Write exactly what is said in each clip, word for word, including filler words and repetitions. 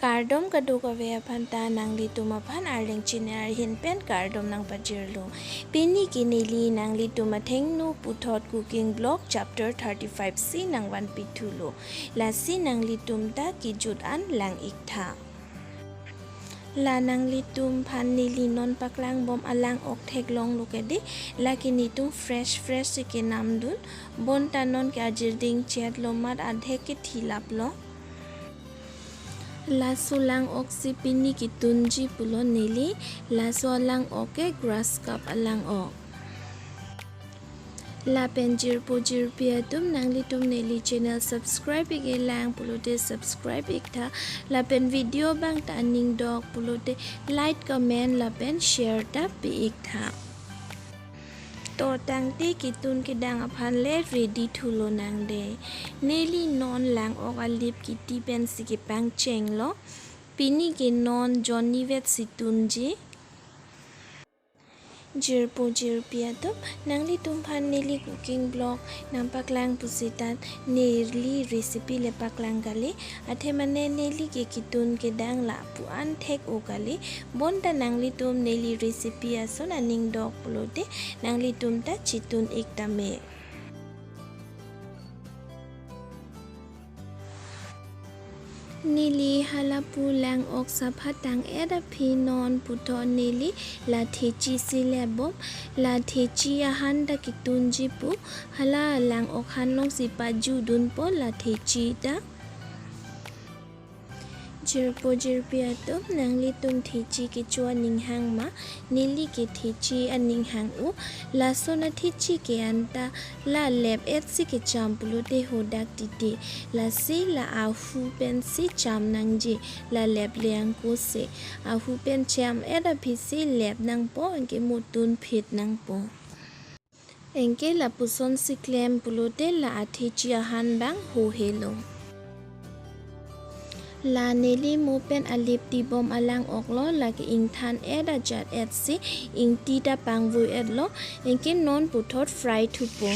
Kardom kadokave aphan ta, nanglitum aphan Arleng channel ahin pen kardom nangpajirlo. Pini ke neli nanglitum athengno puthot cooking vlog chapter thirty-five si nangvanpi thulo. Lasi nanglitum ta kejut an lang-ik tha. La nanglitum aphan neli non paklang bom alang-ok theklonglo ke dei, lake netum fresh fresh si kenamdun, bonta non ke ajirding chetlo amat adhek ke thilaplo. Laso lang-ok si pini ketunji pulo neli, laso alang-ok ke grass carp alang-ok. Lapen jirpo jirpi atum, nanglitum neli channel subscribe-ik-e lang pulote subscribe-ik tha. Lapen video abang ta aning dok pulote like, comment lapen share ta pi-ik tha. To tangte ketun kedang aphan le ready thulo nang dei. Neli non lang-ok alip kiti pensi kepangchenglo. Pini ke non jonni vet si tunji. Jirpo jirpi atum, nanglitum aphan neli cooking vlog nangpaklang pusitang neli recipe le paklang kali, athe mane neli ke ketun kedang lapu an thek-o kali, bonta nanglitum neli recipe ason aning dok pulote nanglitum ta chetun-ik tame. Neli halapu lang-ok sapha tang-et aphi non puthot neli la thechi si lep bom, la thechi ahan ta ketunji pu, hala lang-ok han along si pajudunpo la thechi ta. Jirpo jirpi atum, nanglitum thechi kecho aning hang ma, neli ke thechi aning hang-o. Lason athechi ke anta la lep-et si kecham pulote hodak titi. Lasi la ahu pensi cham nangji, la lep le angko si. Ahu pen cham-et aphi si lep nangpo, anke mo tunphit nangpo. Anke lapuson si klem pulote la athechi ahan abang hohelo. La neli mo pen alip tibom alang-ok lo, lake ingthan-et ajat-et si ingti ta pangvoi-et lo, anke non puthot fry thupo.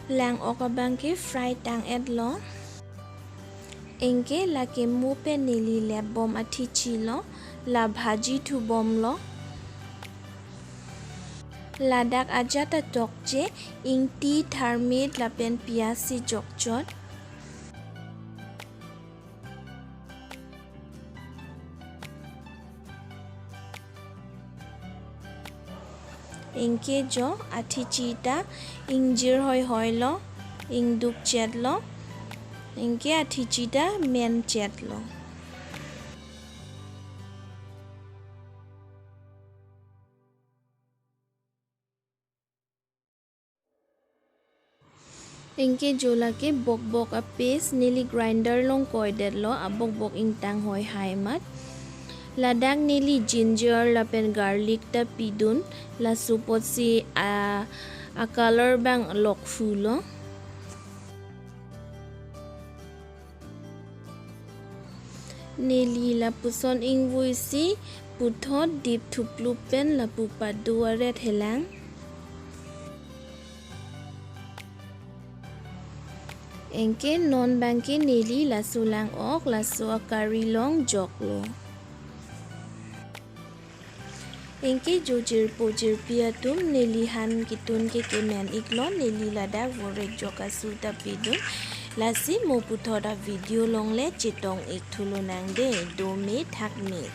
Lang-ok abang ke fry tang-et lo. Anke lake mo pen neli lep bom athechi lo, la bhaji thubom lo. Ladak ajat ta tokche, ingti, tharmit lapen piyaj si jokchot. Anke jo athechi ta ingjir hoihoi lo, ingduk chet lo, anke athechi ta men chet lo. Anke jo lake bokbok a-paste neli grinder along koidet lo, abokbok ingtang hoi hai amat. Ladak neli ginger lapen garlic ta pidun, laso apotsi a, a-color abang lokphu lo. Neli lapuson ingvoi si puthot dip thuplup pen lapu pado aret helang. Anke non abang ke neli laso lang-ok, laso a-curry along joklo. Anke jo jirpo jirpi atum, neli han ketun ke kemen-ik lo, neli ladak vorek jok asu ta pidun. Lasi mo puthot a-video along le chetong-ik thulo nang dei, dome thakme.